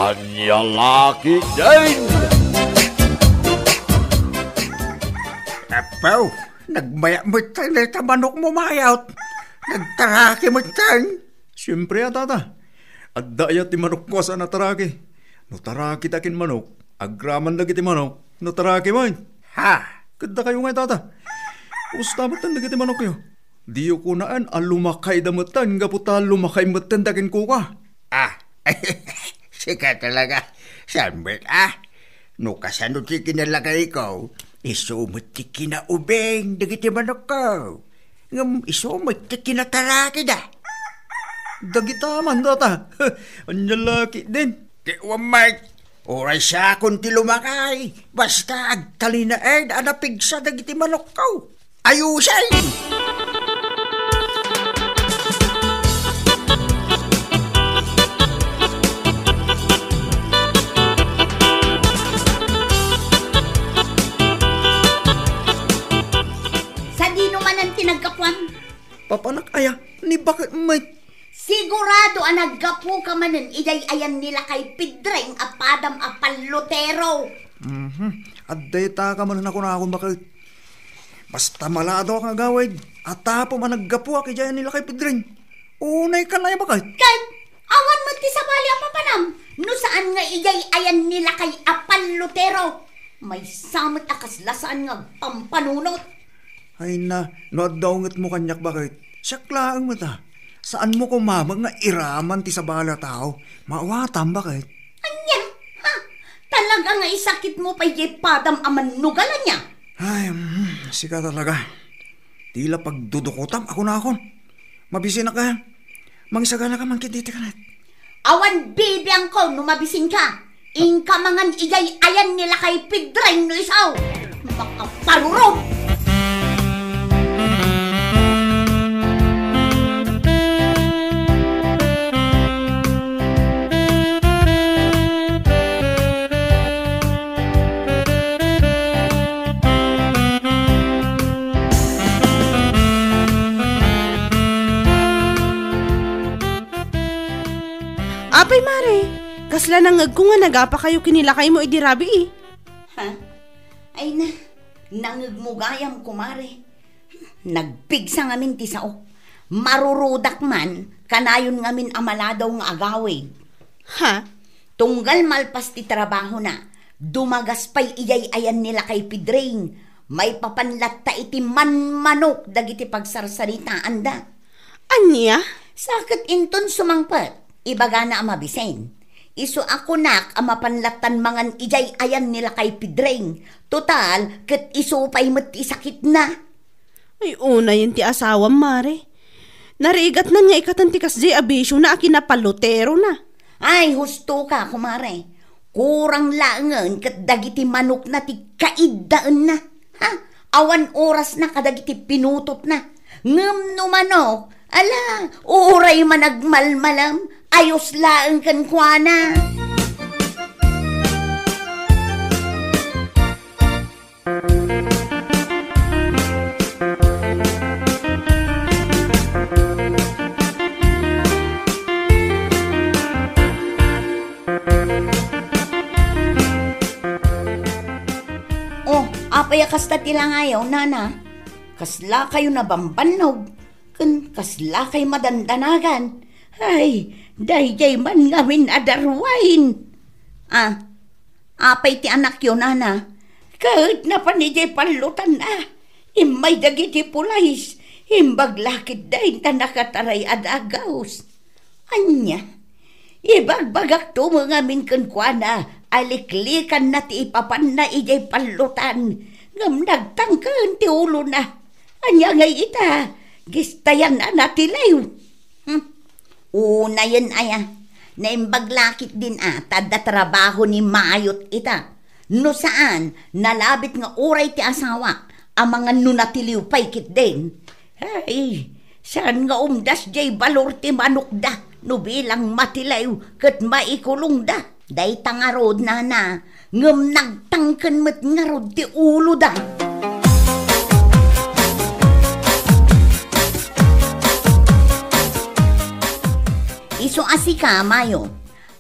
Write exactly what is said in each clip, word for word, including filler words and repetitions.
Ania la ketdin? Apo, nagmayak met ta manokmo, Mayot. Nagtaraki met. Siempre a, tata. Adda aya ti manokko a saan a taraki? No taraki ta ken manok, agraman dagiti manok no taraki met. Ha? Ket dakayo ngay, tata? Kumusta met dagiti manokyo? Diyo kunaen a lumakayda metten gapu ta lumakay metten da kenkuka. Ah, sika talaga. Saan met, ah? No kasano ti kinalakayko, isu met ti kinaubing dagiti manokko. Ngem isu met ti kinatarakida. Dagita man, tata. Ania la ketdin? Ti uwam met, uray siakon ti lumakay, basta agtalinaed a napigsa dagiti manokko. Ayusen! Sadino manen ti naggapuan? Papanak aya, ni baket met. Sigurado a naggapuka manen idiay ayan ni Lakay Pedring a padam a pallutero. Mhm. Adda ita ka manen a kunakon, baket. Basta maladaw nga agawid, a tapom a naggapuak idiay ayan ni Lakay Pedring. Unay kan aya, baket. Ket, awan met ti sabali a papanam, no saan nga idiay ayan ni Lakay a pallutero. Maysa met a kasla saan nga agpampanunot. Ay na, no adda ungetmo kaniak, baket? Siak laeng met, a. Saanmo koma met nga iraman ti sabali a tao. Maawatam, baket? Ania? Ha? Talaga nga isakitmo pay diay padam a mannugal, ania? Ay, mm, sika talaga. Ti la pagdudukotam a kunakon. Mabisinak a. Mangisagana ka man ketdi ti kanet. Awan bibiangko no mabisinka. Inka mangan idiay ayan ni Lakay Pedring no isu. Makaparurog! Apay, Mare, kasla nangngegko nga nagapakayo ken ni lakaymo idi rabii. Ha? Ay na, nangngegmo gayam, kumare. Nagpigsa ngamin ti saok. Marurudak man, kanayon ngamin a maladaw nga agawid. Ha? Tunggal malpas ti trabahona, dumagas pay idiay ayan ni Lakay Pedring. Maipapan latta iti manmanok dagiti pagsarsaritaanda. Ania? Sa ket inton sumangpet, ibagana a mabisen. Isu a kunak a mapan lattan mangan idiay ayan ni Lakay Pedring. Total, ket isu pay met ti sakitna. Ay, unayen ti asawam, Mare. Narigatnan nga ikatan ti kasdiay a bisiona a kinapalluterona. Ay, husto ka, kumare. Kurang laengen ket dagiti manokna ti kaiddaenna. Ha? Awan orasna kadagiti pinutotna. Ngem no manok, ala, uray managmalmalem, ayos laeng kenkuana. Oh, apay a kasta ti langayo, nana? Kasla kayo nabambannog, ken kasla kay madandanagan. Ay, daydiay man ngamin a darwain. Ah, apay ti anakyo, nana? Ket napan idiay pallutan a. Immay dagiti pulis, imbag la ketdin ta nakataray a dagaus. Ania? Ibagbagakto met ngamin kenkuana a liklikanna ti ipapanna idiay pallutan, ngem nagtangken ti ulona. Ania ngay ita? Gistayan a natiliw. Hmm. Unayen aya, naimbag la ketdin a ta adda trabaho ni Mayot ita. No saan, nalabit nga uray ti asawak, amangan no natiliw pay ketdin. Ay, saan nga umdas jay balor ti manokda no bilang matiliw ket maikulongda. Dayta ngarud, nana, ngem nagtangken met ngarud ti uloda. Isu a sika, Mayo,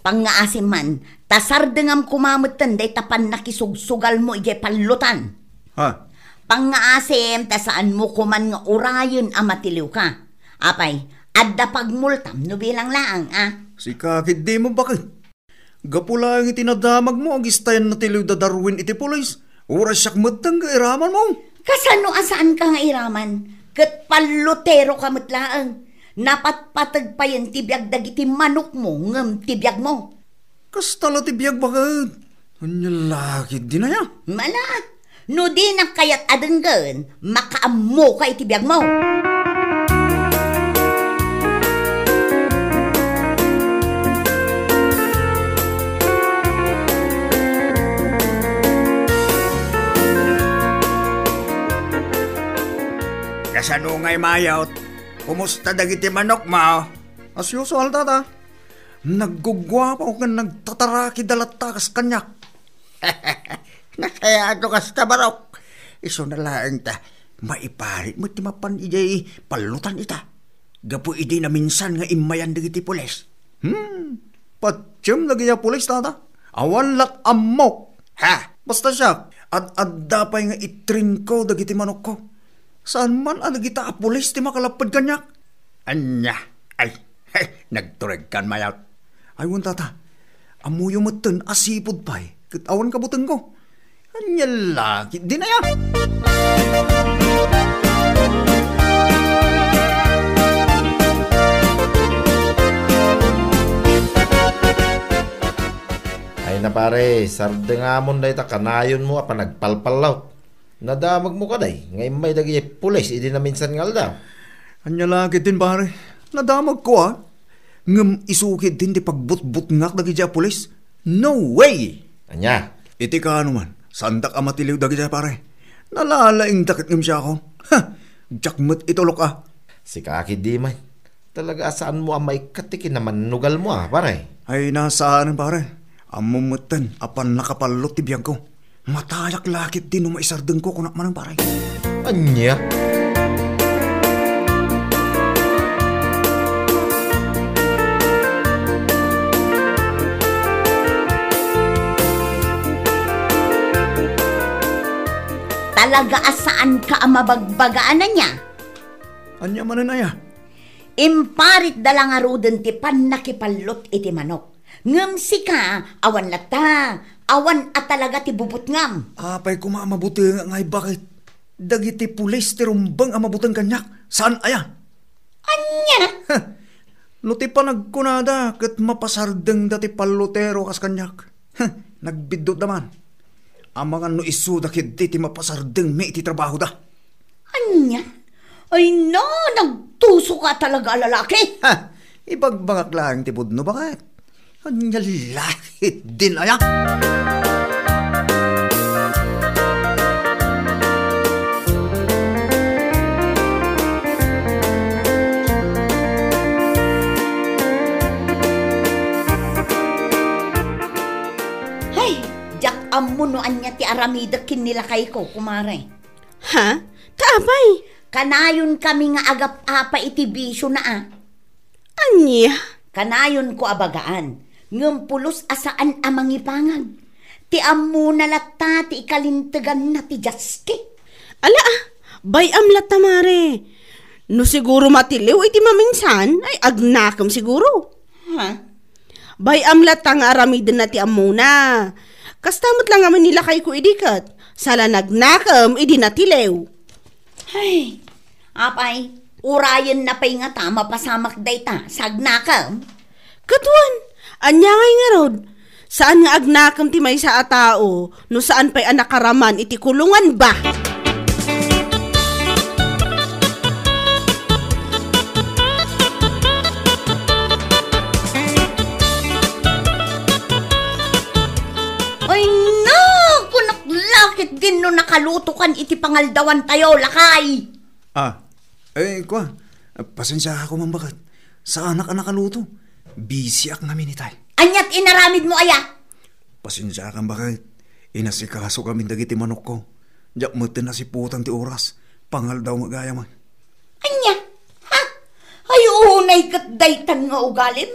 pangngaasim man, Asardengam koma metten dayta pannakisugsugalmo idiay pallutan. Ha? Pangngaasim ta saanmo koman nga urayen a matiliwka. Apay, adda pagmultam no bilang laeng, a? Sika ketdin, baket. Gapu laeng iti nadamagmo, agistayan natiliw da Darwin iti pulis. Uray siak metten nga iramanmo. Kasano a saanka nga iraman? Ket palluteroka met laeng. Napatpateg payen ti biag dagiti manokmo ngem ti biagmo. Kasta la ti biag, baket. Ania la ketdin aya? Mala, no dinak kayat a denggen, makaammoka iti biagmo. Kasano ngay, Mayot? Kumusta dagiti manokmo? As usual, tata. Nagguguapo ken nagtataraki da latta kas kaniak. Nasayaat no kasta, barok. Isuna laeng ta maiparit met ti mapan idiay pallutan ita. Gapu idi naminsan nga immayan dagiti pulis. Hmm. Patiem dagiti pulis, tata. Awan lat ammok. Ha? Basta siak, ad-adda pay nga itrinko dagiti manokko. Saan man a dagita a pulis ti makalapped kaniak? Ania? Ay, hey, nagturegkan, Mayot. Ay, wen, tata. Ammoyo metten a sipud pay ket awan kabutengko. Ania la ketdin aya? Ay na, pare, sardengamon dayta kanayonmo a panagpalpallaw. Nadamagmo kadi nga immay dagiti pulis idi naminsan nga aldaw? Ania la ketdin, pare? Nadamagko, a. Ngem isu ketdin ti pagbutbutngak dagiti a pulis? No way! Ania? Iti kaano man, saandak a matiliw dagiti, pare. Nalalaingda ket ngem siakon. Ha! Diak met itulok, a. Sika ketdin man. Talaga a saanmo a maikkat ti kinamannugalmo, a, pare? Ay, na saanen, pare. Ammom metten a pannakapallot ti biagko. Matayak la ketdin no maisardengko, kunak manen, pare. Ania? Talaga a saanka a mabagbaga, ania? Ania manen aya? Imparitda la ngaruden ti pannakipallot iti manok. Ngem sika, awan latta, awan a talaga ti bubutngam. Apay koma a mabutengak ngay, baket? Dagiti pulis ti rumbeng a mabuteng kaniak. Saan aya? Ania? Heh, no ti panagkunada ket mapasardengda ti pallotero kas kaniak. Heh, nagbiddutda man. Amangan no isuda ketdi ti mapasardengmi iti trabahoda. Ania? Ay na, nagtusoka talaga a lalaki. Ha! Ibagbagak laeng ti pudno, baket. Ania la ketdin aya? Hay, diak ammo no ania ti aramidek ken ni lakayko, kumare. Ha? Ta apay? Kanayonkami nga agap-apa iti bisiona, a. Ania? Kanayonko a bagaan, ngem pulos a saan a mangipangag. Ti ammona latta ti ikalinteganna ti jaski. Ala, a, bay-am latta, mare. No siguro matiliw iti maminsan, ay agnakem siguro. Ha? Bay-am latta nga aramidenna ti ammona. Kasta met la ngamin ni lakayko idi ket, sala nagnakem idi natiliw. Ay, apay, urayenna pay ngata mapasamak dayta, sagnakem? Ket wen, ania ngay ngarud? Saan nga agnakem ti maysa a tao no saan pay a nakaraman iti kulungan ba? Ay na, kunak la ketdin no nakalutokan iti pangaldawantayo, lakay. Ah, eh, kua, pasensiaak man, baket. Saanak a nakaluto. Bisiak ngamin itay. Aniat inaramidmo aya? Pasensiakan, baket. Inasikasokamin dagiti manokko. Diak metten nasiputan ti oras. Pangaldaw met gayam. Ania? Ha? Ay, unay ket daytan nga ugalim?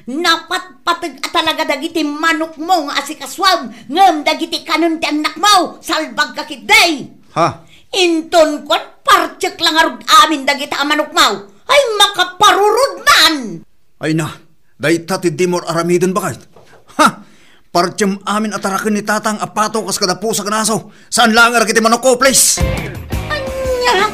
Napatpateg a talaga dagiti manokmo nga asikasuam, ngem dagiti kanen ti annakmo, salbagka ketdi. Ha? Inton kuan, partiek la ngarud amin dagita a manokmo. Ay, makaparurod man! Ay na, dayta ti dimo aramiden, baket. Ha? Partiem amin a taraken ni Tatang a pato kas kada pusa ken aso. Saan laeng a dagiti manokko, please? Ania?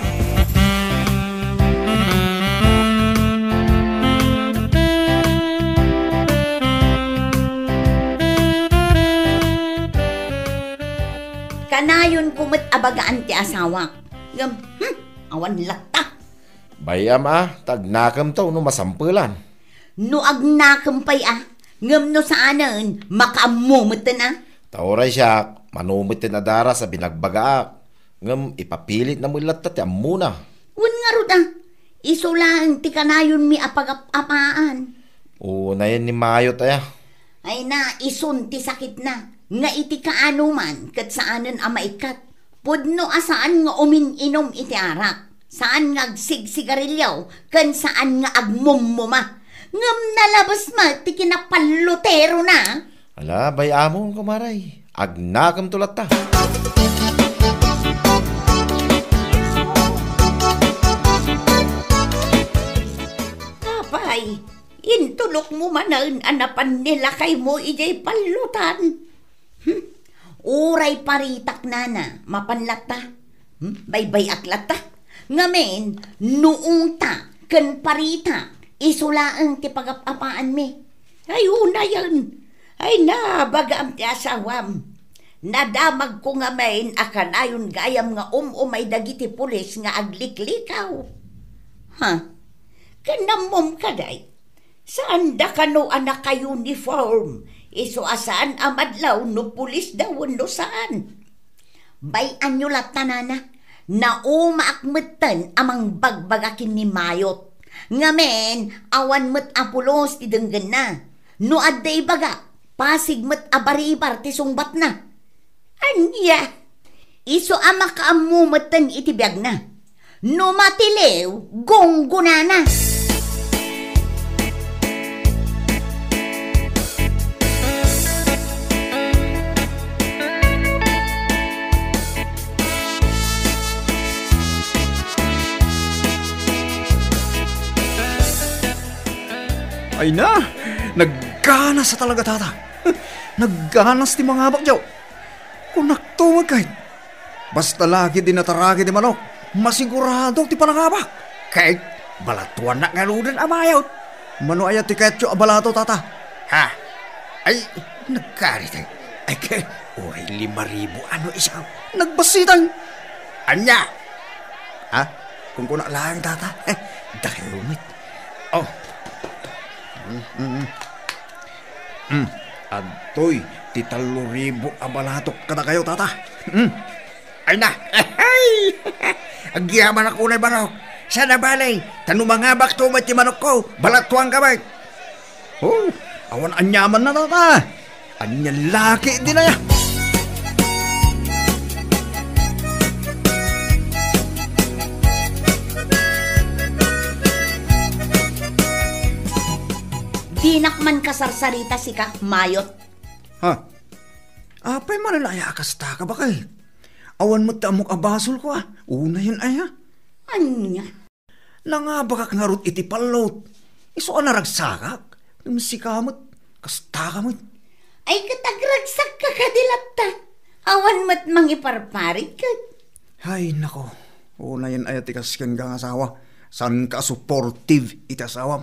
Kanayonko met a bagaan ti asawak. Ngem, hmm, awan latta. Bay-am a, ta agnakemto no masampelan. No agnakem pay a, ngem no saanen, makaammo metten a. Ta uray siak, mano metten a daras a binagbagaak, ngem ipapilitna met latta ti ammona. Wen ngarud a, isu laeng ti kanayonmi a pagap-apaan. Unayen ni Mayot aya. Ay na, isun ti sakitna, nga iti kaanoman ket saanen a maikkat. Pudno a saan nga umin-inum iti arak, saan nga agsigsigarilio, ken saan nga agmummuma. Ngem nalabes met ti kinapalloterona. Ala, bay-amon, kumare. Agnakemto latta. Apay, intulokmo manen a napan ni lakaymo idiay pallotan. Hmm? Uray paritak, nana, mapan latta. Hmm? Baybay-ak latta. Ngamin, no ungta ken parita, isu laeng ti pagap-apaanmi. Ay, unayen. Ay, nabagaam ti asawam. Nadamagko ngamin a kanayon gayam nga um-umay dagiti pulis nga agliklikaw. Ha? Ken ammom kadi, saanda kano a naka-uniform, isu a saan a madlaw no pulisda wenno saan. Bay-anyo latta, nana, naumaak metten a mangbagbaga ken ni Mayot. Ngamin, awan met a pulos ti denggenna. No adda ibaga, pasig met a baribar ti sungbatna. Ania? Isu a makaammo metten iti biagna. No matiliw, gunggonana. Ay na, nagganas a talaga, tata. Nagganas ti mangabak, Joe. Kunakto met ket, basta la ketdi nataraki ti manok, masigurado ti panangabak. Ket balatuannak ngaruden a Mayot. Mano aya ti kayatyo a balato, tata? Ha? Ay, nagkaritay. Ay, ket, uray lima ribu ano isaw. Nagbassitang. Ania? Ha? Kunkunak laeng, tata. Eh, dakayo met. Oh. Mm, mm, mm. Hmm, adtoy ti tallo ribu a balatok kadakayo, tata. Hmm. Ay na. Agyamanak unay, barok. Saan a bale, ta no mangabakto met ti manokko, balatuanka met. Oh, awan aniamanna, tata. Ania la ketdi aya? Dinak man kasarsarita sika, Mayot. Ha? Apay manen aya a kastaka, baket? Awan met ti ammok a basolko a. Unayen aya? Ania? Nangabakak ngarud iti pallot. Isu a naragsakak. Ngem sika met, kastaka met. Ay, ket agragsakka kadi latta. Awan met mangiparparit ket. Ay, nako. Unayen aya ti kas kenka nga asawa. Saanka a supportive iti asawam.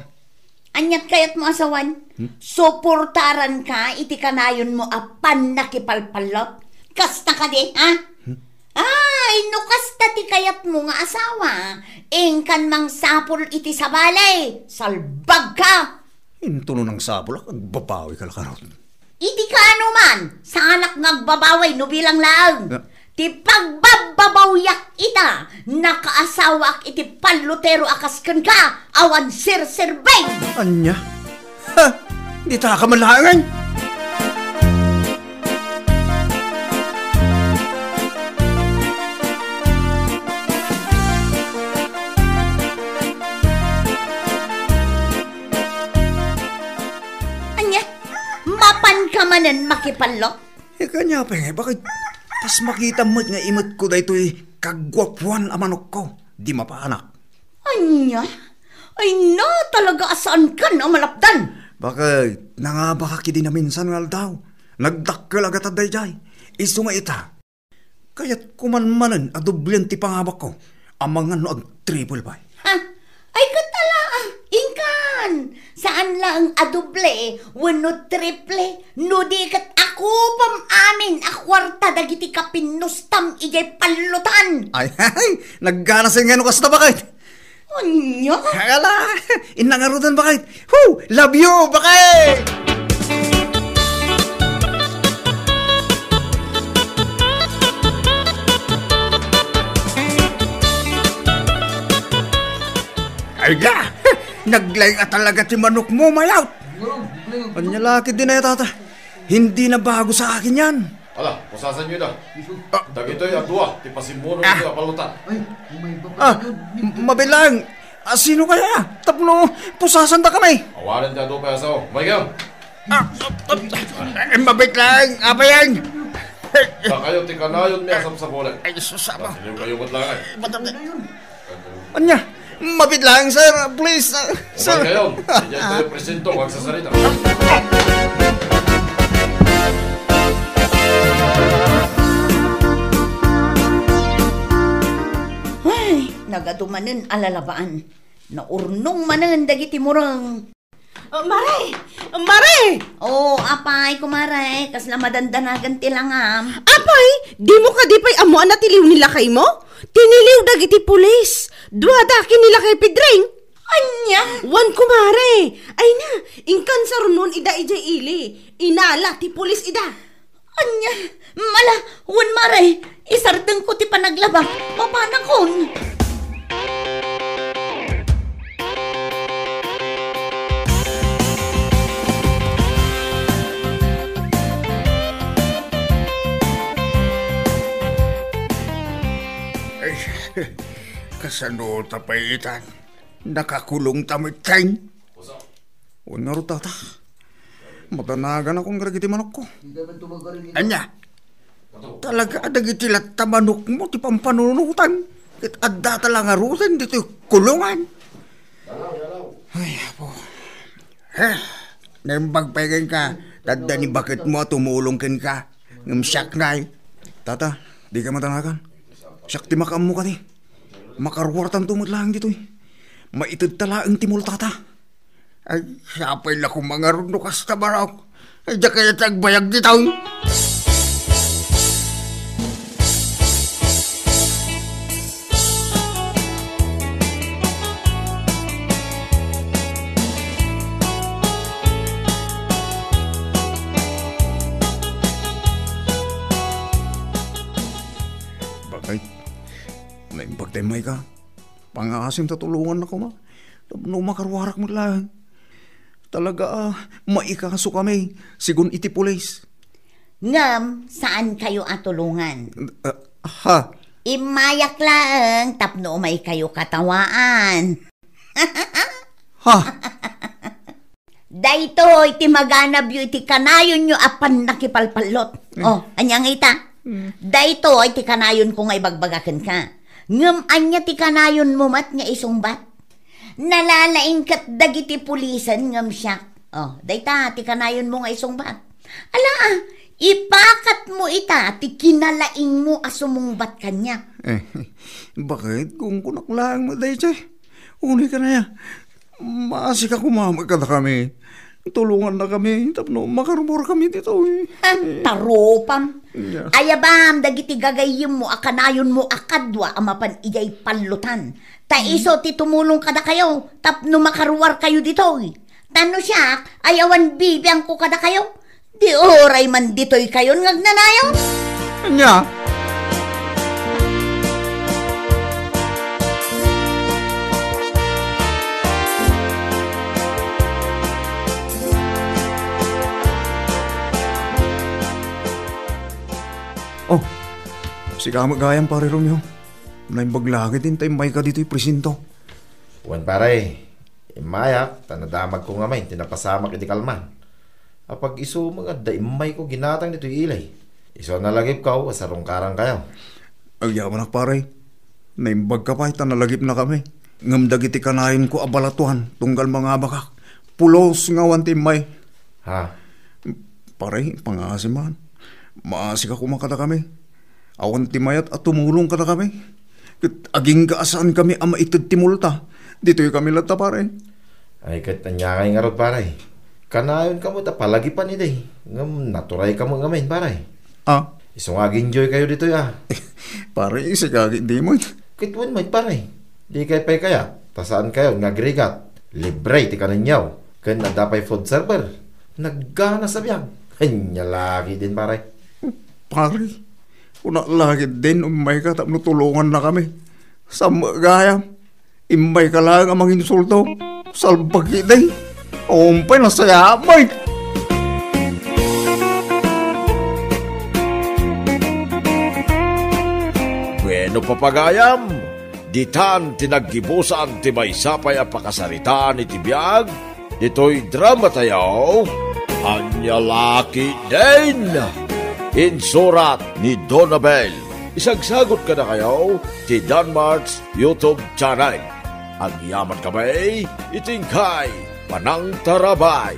Aniat kayatmo a sawen? Hmm? Suportaranka iti kanayonmo a pannakipalpallot? Kasta kadi, ha? Hmm? Ay, no kasta ti kayatmo nga asawa, inkan mangsapul iti sabali, salbagka! Intono nangsapulak, agbabawika la ngarud. Iti kaanoman, saanak nga agbabawi no bilang laeng. Ah. Ti pagbabbabawiak ita, nakaasawaak iti pallotero a kas kenka, awan serserbeng. Ania? Ha! Ditaka man laengen? Ania? Saan ka manen makipallot? Eh, kanya pay nga, bakit? Tas makita met nga imetko daytoy kaguapuan a manokko. Di mapanak. Ania? Ay na, talaga a saankan a malapdan. Bakit? Nangabaka kidi naminsan nga aldaw. Nagdakkel a gatad dayjay. Isu nga ita, kayat ko man manen a doblen ti pangabakko. Amangan no ag-triple pay. Ha? Ay, ket ala, ah, inkan! Saan laeng a doble wenno triple, no di ket akupam amin a kuarta dagiti kapinnustam idiay pallotan. Ay, ay, nagganasen nga no kasta, bakit? Ania? Ala, inna ngaruden, bakit? Who? Love you, bakit? Ay, ga! Naglaing a talaga ti manok mo, mayaw! Ania la ketdin, tata? Hindi na bago sa akin yan. Ala, pusasanyo ida. Ah. Dagitoy a dua ti pasimmuno Ah. iti a pallotan. Ay, umay ba Ah, kayo? M-, mabilang. Ah, sino kaya? Tapno, pusasanda kami. Awanen ti adu pay a sao. Maikam. Ah, ah, ah, eh, mabit lang, apayan. Dakayo ti kanayon mi a sapsapolen. Ay, sus, ama. Sino kayo met lang, eh? Ba't ang Ania? Mabit lang, sir. Please, uh, sir. Umay kayo. Diyan kayo presento, magsasarita. Ay, nagadu manen a lalabaan. Naurnong manen dagiti mureng. Oh, Mare! Mare! Oh, apay, kumare, kasla madandanagan ti langam. Apay, dimo kadi pay ammo a natiliw ni lakaymo? Tiniliw dagiti pulis. Duada ken ni Lakay Pedring. Ania? Wen, kumare. Ay na, inkan sarunon ida idiay ili. Inala ti pulis ida. Ania? Mala, wen, mare, isardengko ti panaglaba. Mapanakon. Ay, kasano ta pay itan? Nakakulong ta met ken? Wen ngarud, tata. Madanagan ako nga dagiti manokko. Ania? Talaga a dagiti latta manokmo ti pampanunotan. Ket adda ta la ngaruden ditoy kulongan. Ay, apo. Eh, naimbag pay kenka. Tadda ni baketmo a tumulong kenka. Ngem siak ngay. Tata, dika madanagan. Siak ti makaammo kadi. Makaruartanto met laeng ditoy. Maited ta laeng ti multata. Ay, sapay la koma ngarud no kasta, barok. Ay, diak kayat ti agbayag ditoy. Bakit? Naimbag tay mayka. Pangaasim ta tulongannak koma. Tapno makaruarak met laeng. Talaga a, maikaso kami, sigun iti pulis. Ngem, saan kayo a tulongan? Ah, ha? Immayak laeng tapno umay kayo katawaan. Ha? Daytoy ti maganabyo iti kanayonyo a pannakipalpallot. Mm. Oh, ania nga ita? Mm. Daytoy ti kanayonko nga ibagbaga kenka. Ngem ania ti kanayonmo met nga isungbat? Nalalaing ket dagiti pulisen ngem siak. Oh, dayta ti kanayonmo nga isungbat. Ala, ah, ipakatmo ita ti kinalaingmo a sumungbat kaniak. Eh, bakit? Kunkunak laeng met daytoy. Unay kanaya. Maasika koma met kadakami. Tulongannakami tapno makaruar kami ditoy. Ha, tarupam. Yeah. Ayabam dagiti gagayyemmo a kanayonmo a kadua a mapan idiay pallotan. Ta isu ti tumulong kadakayo tapno makaruarkayo ditoy. Ta no siak, ay awan bibiangko kadakayo. Di uray man ditoy kayon nga agnanayon? Ania? Oh, sika met gayam, Pare Romeo. Naimbag la ket inta immayka ditoy presinto. Wen, pare, immayak ta nadamagko ngamin ti napasamak idi kalman. Apag isu met nga adda immayko ginatang ditoy ili. Isu a nalagipko a sarungkarankayo. Agyamanak, pare. Naimbagka pay ta nalagipnakami. Ngem dagiti kanayonko a balatuan tunggal mangabakak, pulos nga awan ti immay. Ha? Pare, pangngaasim man. Maasika koma kadakami. Awan ti mayat a tumulong kadakami. Ket agingga a saankami a maited ti multa. Ditoykami latta, pare. Ay, ket ania ngay ngarud, pare? Kanayon kamo ta palagipan idi. Ngem naturay kamo ngamin, pare. Ah? Isu nga ag-enjoy kayo ditoy, ah. Pare, sika ket di met. Ket wen met, pare. Di kay pay kayat, ta saan kayo nga agrigat. Libre ti kanenyo. Ken adda pay food server. Nagganas a biag. Ania la ketdin, pare. Pare, kuna la ketdin, ummayka tapno tulongannakami. Saan met gayam. Immayka laeng a manginsulto. Salbag ketdi. Umpay, nasayaat met. Bueno, papagayam, ditan ti naggibusan ti maysa pay a pakasaritaan iti biag ditoy dramatayo, Ania la ketdin. Insurat ni Donabel. Isagsagut kadakayo ti Danmart's YouTube channel. Agyamankami iti inkay panangtarabay.